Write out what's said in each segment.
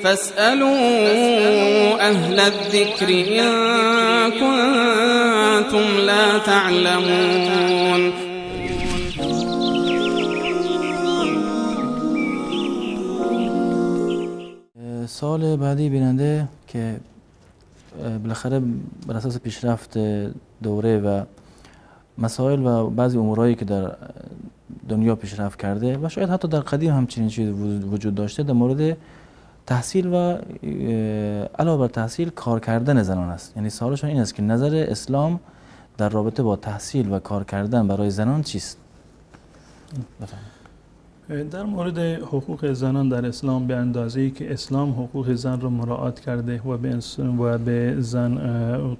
فاسألوا أهل الذكر إن كنتم لا تعلمون. سال بعدی بیننده که بالاخره بر اساس پیشرفت دوره و مسائل و بعضی امورایی که در دنیا پیشرفت کرده و شاید حتی در قدیم همچنین چیز وجود داشته، در مورد تحصیل و علاوه بر تحصیل کار کردن زنان است. یعنی سوالشون این است که نظر اسلام در رابطه با تحصیل و کار کردن برای زنان چیست؟ بفرمایید. در مورد حقوق زنان در اسلام، به اندازه‌ای که اسلام حقوق زن را مراعات کرده و به زن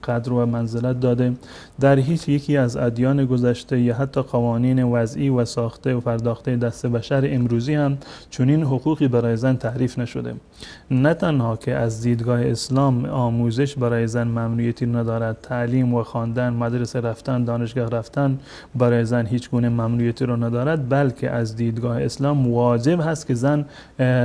قدر و منزلت داده، در هیچ یکی از ادیان گذشته یا حتی قوانین وضعی و ساخته و پرداخته دست بشر امروزی هم چنین حقوقی برای زن تعریف نشده. نه تنها که از دیدگاه اسلام آموزش برای زن ممنوعیتی ندارد، تعلیم و خواندن، مدرسه رفتن، دانشگاه رفتن برای زن هیچ گونه ممنوعیتی را ندارد، بلکه از دیدگاه اسلام واجب هست که زن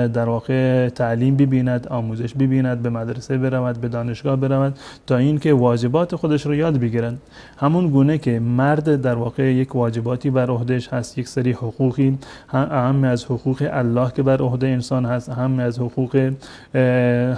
در واقع تعلیم ببیند، آموزش ببیند، به مدرسه برود، به دانشگاه برود، تا اینکه واجبات خودش رو یاد بگیرند. همون گونه که مرد در واقع یک واجباتی بر عهدهش هست، یک سری حقوقی، اهم از حقوق الله که بر عهده انسان هست، اهم از حقوق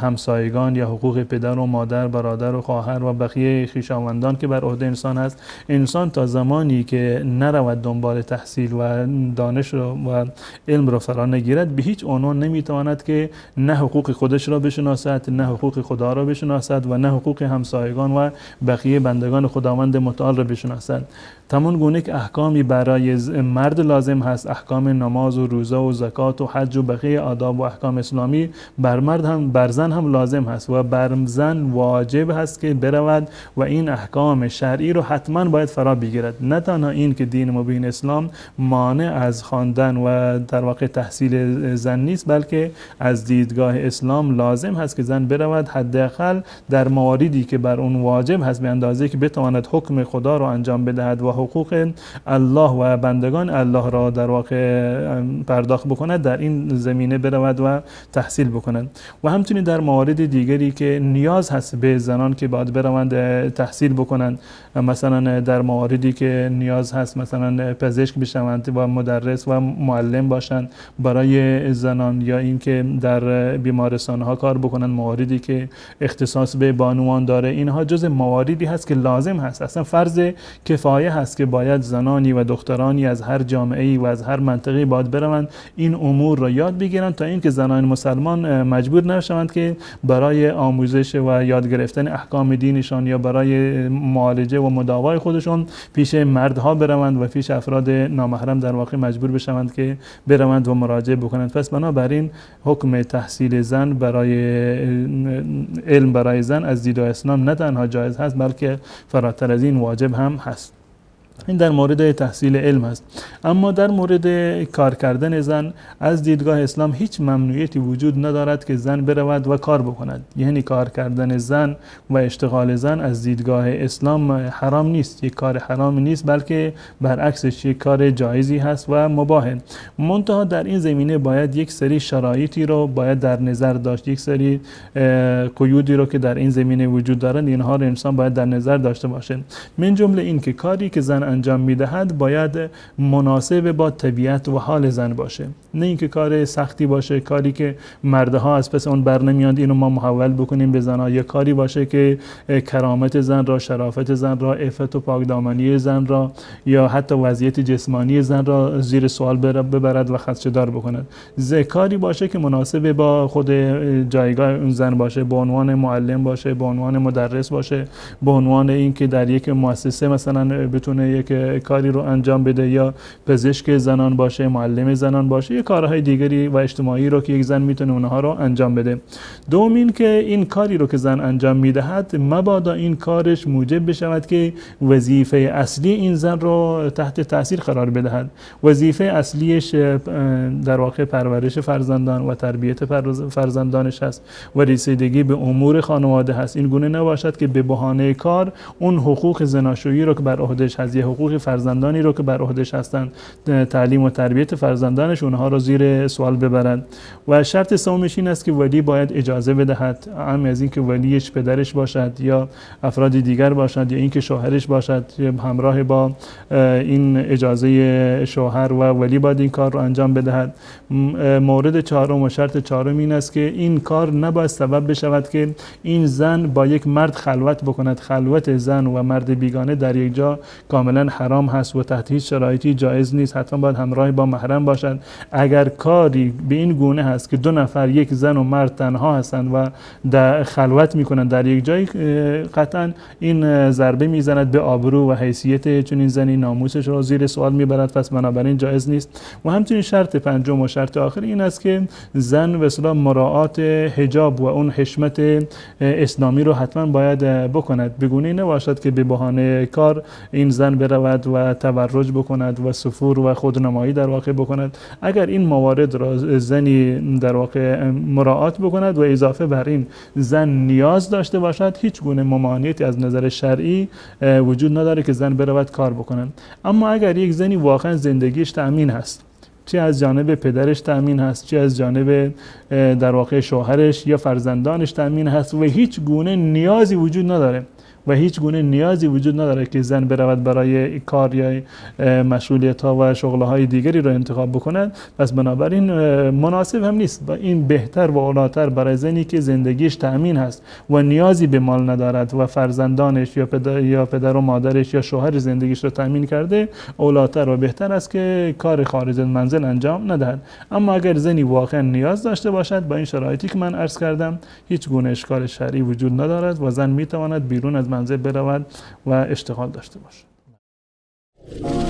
همسایگان یا حقوق پدر و مادر، برادر و خواهر و بقیه خویشاوندان که بر عهده انسان هست. انسان تا زمانی که نرود دنبال تحصیل و دانش و علم را فرا نگیرد، به هیچ عنوان نمیتواند که نه حقوق خودش را بشناسد، نه حقوق خدا را بشناسد و نه حقوق همسایگان و بقیه بندگان خداوند متعال را بشناسد. تمام گونه که احکامی برای مرد لازم هست، احکام نماز و روزه و زکات و حج و بقیه آداب و احکام اسلامی بر مرد هم بر زن هم لازم هست و بر زن واجب هست که برود و این احکام شرعی رو حتما باید فرا بگیرد. نه تنها این که دین مبین اسلام مانع از خواندن و در واقع تحصیل زن نیست، بلکه از دیدگاه اسلام لازم هست که زن برود حداقل در مواردی که بر اون واجب هست به اندازه که بتواند حکم خدا رو انجام بدهد و حقوق الله و بندگان الله را در واقع پرداخت بکند، در این زمینه برود و تحصیل بکند. و همچنین در موارد دیگری که نیاز هست به زنان که باید بروند تحصیل بکنند، مثلا در مواردی که نیاز هست مثلا پزشک بشوند و مدرس و معلم باشند برای زنان، یا اینکه در بیمارستان ها کار بکنند، مواردی که اختصاص به بانوان داره، اینها جز مواردی هست که لازم هست. اصلا فرض کفایه هست که باید زنانی و دخترانی از هر جامعه‌ای و از هر منطقه‌ای باید بروند این امور را یاد بگیرند تا اینکه زنان مسلمان مجبور نشوند که برای آموزش و یاد گرفتن احکام دینشان یا برای معالجه و مداوای خودشون پیش مردها بروند و پیش افراد نامحرم در واقع مجبور بشوند که بروند و مراجعه بکنند. پس بنابراین حکم تحصیل زن برای علم برای زن از دید اسلام نه تنها جایز هست، بلکه فراتر از این واجب هم هست. این در مورد تحصیل علم است. اما در مورد کار کردن زن از دیدگاه اسلام هیچ ممنوعیتی وجود ندارد که زن برود و کار بکند. یعنی کار کردن زن و اشتغال زن از دیدگاه اسلام حرام نیست، یک کار حرام نیست، بلکه برعکسش یک کار جایزی هست و مباح. منتها در این زمینه باید یک سری شرایطی رو باید در نظر داشت، یک سری قیودی رو که در این زمینه وجود دارند اینها رو انسان باید در نظر داشته باشه. من جمله این که کاری که زن انجام میدهد باید مناسب با طبیعت و حال زن باشه، نه اینکه کار سختی باشه، کاری که مردها از پس اون بر نمیاند اینو ما محول بکنیم به زنها، یا کاری باشه که کرامت زن را، شرافت زن را، عفت و پاکدامنی زن را یا حتی وضعیت جسمانی زن را زیر سوال ببرد و خدشه‌دار بکند. کاری باشه که مناسب با خود جایگاه اون زن باشه، به عنوان معلم باشه، به عنوان مدرس باشه، به عنوان اینکه در یک مؤسسه مثلا بتونه یک کاری رو انجام بده، یا پزشک زنان باشه، معلم زنان باشه، یا کارهای دیگری و اجتماعی رو که یک زن میتونه اونها رو انجام بده. دوم این که این کاری رو که زن انجام میدهد مبادا این کارش موجب بشود که وظیفه اصلی این زن رو تحت تاثیر قرار بدهد. وظیفه اصلیش در واقع پرورش فرزندان و تربیت فرزندانش هست و رسیدگی به امور خانواده هست. این گونه نباشد که به بهانه کار اون حقوق زناشویی رو که بر عهدهش هست، یا حقوق فرزندانی رو که بر عهدهش هستند، تعلیم و تربیت فرزندانش، اونها رو زیر سوال ببرند. و شرط سومش این است که ولی باید اجازه بدهد، هم از اینکه ولیش پدرش باشد یا افراد دیگر باشد یا اینکه شوهرش باشد، همراه با این اجازه شوهر و ولی باید این کار رو انجام بدهد. مورد چهارم و شرط چهارم این است که این کار نباید سبب بشود که این زن با یک مرد خلوت بکند. خلوت زن و مرد بیگانه در یک جا کاملا حرام هست و تحت هیچ شرایطی جایز نیست، حتما باید همراه با محرم باشد. اگر کاری به این گونه هست که دو نفر، یک زن و مرد تنها هستند و در خلوت میکنند در یک جای، قطعا این ضربه میزند به آبرو و حیثیت چنین زنی، ناموسش را زیر سوال میبرد، پس بنابراین جایز نیست. و همچنین شرط پنجم و شرط آخر این است که زن به اصطلاح مراعات حجاب و اون حشمت اسلامی رو حتما باید بکند. به گونه نباشد که به بهانه کار این زن برود و تبرج بکند و سفور و خودنمایی در واقع بکند. اگر این موارد را زنی در واقع مراعات بکند و اضافه بر این زن نیاز داشته باشد، هیچ گونه ممانعتی از نظر شرعی وجود نداره که زن برود کار بکند. اما اگر یک زنی واقعا زندگیش تأمین هست، چه از جانب پدرش تأمین هست، چه از جانب در واقع شوهرش یا فرزندانش تأمین هست و هیچ گونه نیازی وجود نداره و هیچ گونه نیازی وجود نداره که زن برود برای کار یا مشغولیت ها و شغل های دیگری را انتخاب بکند، پس بنابراین مناسب هم نیست. و این بهتر و اولاتر برای زنی که زندگیش تأمین هست و نیازی به مال ندارد و فرزندانش یا پدر و مادرش یا شوهر زندگیش را تأمین کرده، اولاتر و بهتر است که کار خارج از منزل انجام ندهد. اما اگر زنی واقعا نیاز داشته باشد، با این شرایطی که من عرض کردم هیچ گونه اشکال شرعی وجود ندارد و زن میتواند بیرون از منزل برود و اشتغال داشته باشد.